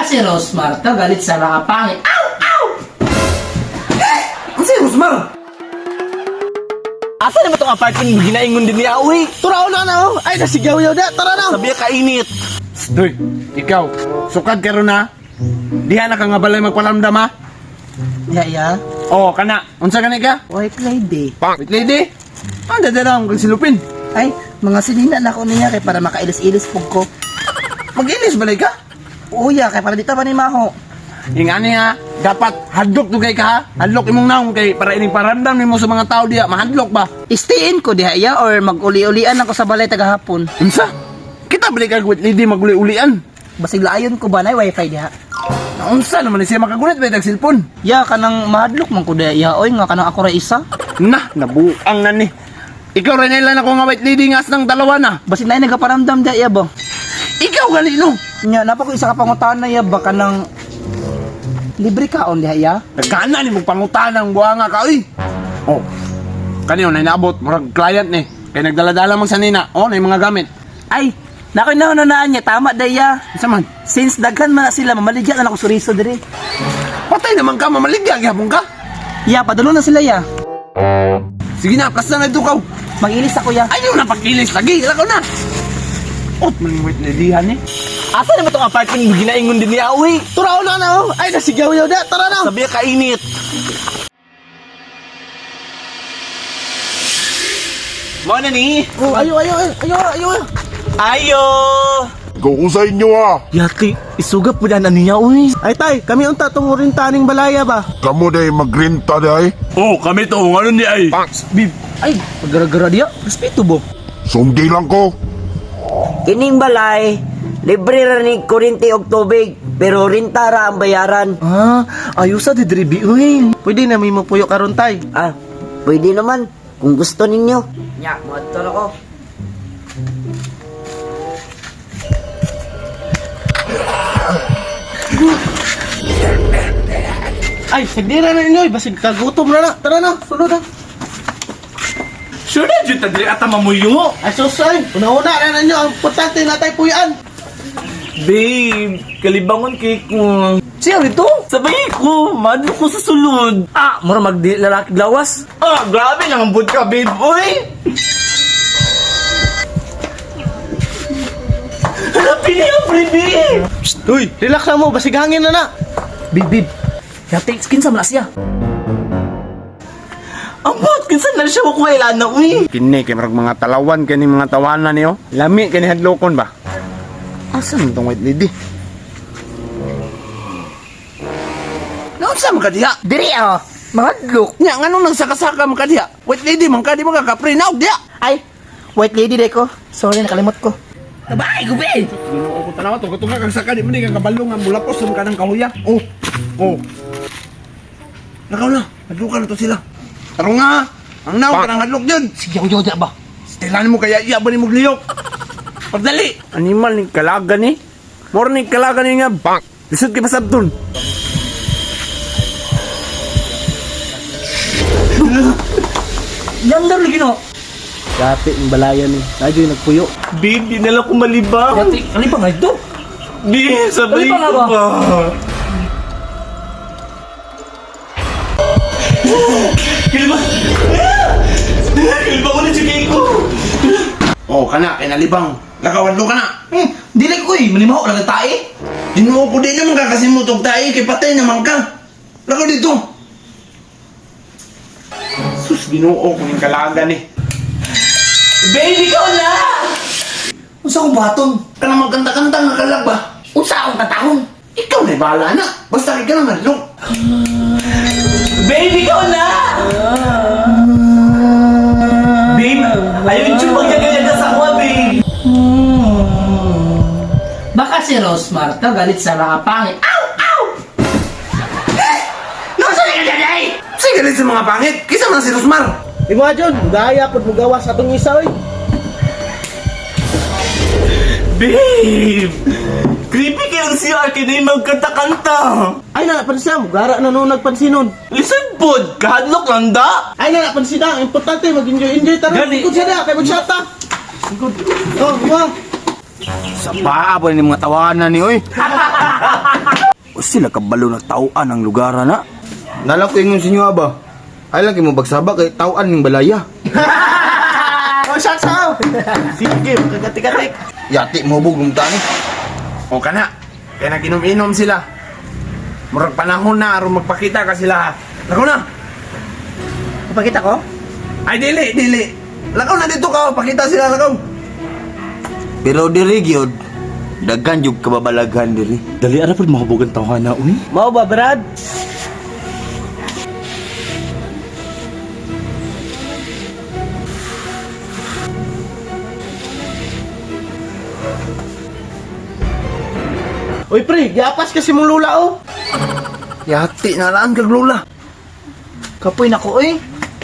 si Rosmar to galit sa mga pangit. Aw! Aw! Ang si Rosmar? Asa naman tong apartment ginaingon din niya, uy? Turaw na na oh. Ay nasigaw yaw da. Tara na. Sabi niya kainit. Doy, ikaw, sukad karon na. Diha na ka nga balay magpalamdam ha. Ya ya. Oh, kana. Unsa gani ka? White lady. Wait, lady. Ang dadala akong kang silupin. Ay, mga sinina na ako niya kay para makailis-ilis pug ko. Mag-ilis balay ka? Uya kay para dito pa ni maho. Yung ani ha, dapat hadlok dugay ka ha. Hadlok imong naong kay para ining paramdam nimo sa mga tao diha, mahadlok ba? Istiin ko diha iya or maguli-ulian ako sa balay tagahapon. Unsa? Kita balik ka wait lady maguli-ulian. Basig laayon ko ba na wifi diha. Naunsa naman ni siya makagunit ba tag cellphone? Ya kanang mahadlok man ko diha iya oy nga kanang ako ra isa. Na, nabuang na ni. Ikaw rin nailan ako nga white lady ngas ng dalawa na. Basig na nagaparamdam diha iya ba. Ikaw gali no. Nya napa ko isa ka pangutana iya ba kanang libre kaon diha iya? Nagkana ni mong pangutana ang buhanga ka oy. Oh. Kaniyo na inaabot murag client ni. Kay nagdala-dala man sa nina. Oh, na yung mga gamit. Ay, nakoy na naan niya tama diha iya. Unsa man? Since daghan man na sila mamaligya na ako suriso diri. Patay naman ka, mamaligya gyapon ka. Ya padulo na sila ya. Sige na, plasta na ito kaw. Magilis ako ya. Ayaw na pag-ilis lagi, lakaw na. Ot man yung white lady han eh. Asa naman tong apartment ginaingon din niya, uy? Turaw na na oh. Ay nasigaw yaw da. Tara na. Sabi niya kainit. Mao na ni. Oh, ayo ayo ayo ayo. Ayo! Go sa inyo ah. Yati, isuga po na niya, uy. Ay tay, kami unta tong taning balaya ba? Kamu day magrinta day. Oh, kami to. Ano ni ay? Bib. Ay, pagara-gara diya. Respeto bo. Sumdi lang ko. Kining balay, libre ra ni kuryente og tubig, pero rinta ra ang bayaran. Ah, ayo sa didribi uy. Pwede na may mapuyo karon tay. Ah, pwede naman kung gusto ninyo. Nya, moadto na ko. Ay, sagdira na ninyo, basig kagutom na na. Tara na, sunod na. Sure na, jud tadri ata mamuyo. Ay sus ay, una-una na ninyo ang importante na tay puyan. Babe, kalibangon kay ko. Siya rito? Sabay ko, madlo ko sa sulod. Ah, mura magdi lalaki lawas. Ah, grabe nang ambot ka, babe. Uy! Hanapin niya, baby! Uy, relax na mo, basig hangin na na. Bib, bib. Yati, kinsa man na siya. Ambot, kinsa na siya ko na, uy! Kini kay murag mga talawan kani mga tawanan niyo. Lami kani hadlokon ba? Asa man tong white lady? Naunsa man ka diha? Diri ah, mahadlok. Nya nganong nagsaka-saka man ka diha? White lady man ka di man ka kapre naog diha. Ay, white lady day ko. Sorry, nakalimot ko. Babae ko, babe. Ginoo ko tanawa to katunga kag saka di man di ka kabalo nga mulapos sa kanang kahuya. Oh. Oh. Lakaw na. Hadlokan na to sila. Tarong nga. Ang naog kanang hadlok yun. Siyaw yaw diya ba? Stilan mo kaya iya ba ni magliyok? Pagdali! Animal ni kalaga ni. Morning kalaga ni nga. Bang! Lisod kay pasabton. Yandar lagi no. Dati ang balaya ni. Radyo yung nagpuyo. Babe, di na lang ko malibang. Yati, alibang nga ito. Babe, sabay Malibang nga ko ba? ba? Kilba! Kilba ko na si ko! Oh, kana kay nalibang. Lakaw hadlok ka na. Dili ko eh, manimaho lang ang tae. Ginoo ko di naman ka kasi mo tae kay patay naman ka. Lakaw dito. Sus, Ginoo ko ning kalaga ni. Babe, ikaw na! Unsa akong buhaton? Kana magkanta-kanta nga kalag ba? Unsa akong katahon? Ikaw na bahala na. Basta kay ka lang hadlok. Babe, ikaw na! Babe, ayun yung pagkaganyan sa kuha, babe! Baka si Rosmar to galit sa mga pangit. Aw! Aw! Sige galit sa mga pangit. Kisa man si Rosmar. Imo John, gaya pud mo gawas atong isa oy. Babe! Creepy kayo si RK na yung magkanta-kanta! Ay na pansin mo, gara na no nagpansinon. Listen pod, kahadlok lang da! Ay na pansin na, importante mag-enjoy enjoy tara. Gani. Ikot siya na, kay magshata. Oh, ma. Sa paa pa ni mga tawanan ni oy. O sila kabalo na tauan ang lugar na. Nalang ko ingon sa inyo ba? Ay lang kay mo bagsaba kay tauan ning balaya. Oh, shots out! Sige, kagatik-katik. Yati mo bug ni. O kana. Kay naginom-inom sila. Murag panahon na aron magpakita ka sila. Lakaw na. Pakita ko? Ay dili, dili. Lakaw na dito ka, pakita sila lakaw. Pero diri gyud daghan jud kababalaghan diri. Dali ara pud mahubogan tawhana uy. Mao ba, Brad? Uy, pre, giapas kasi mong lula, oh. Yati na laan kag lula. Kapoy na ko, oy.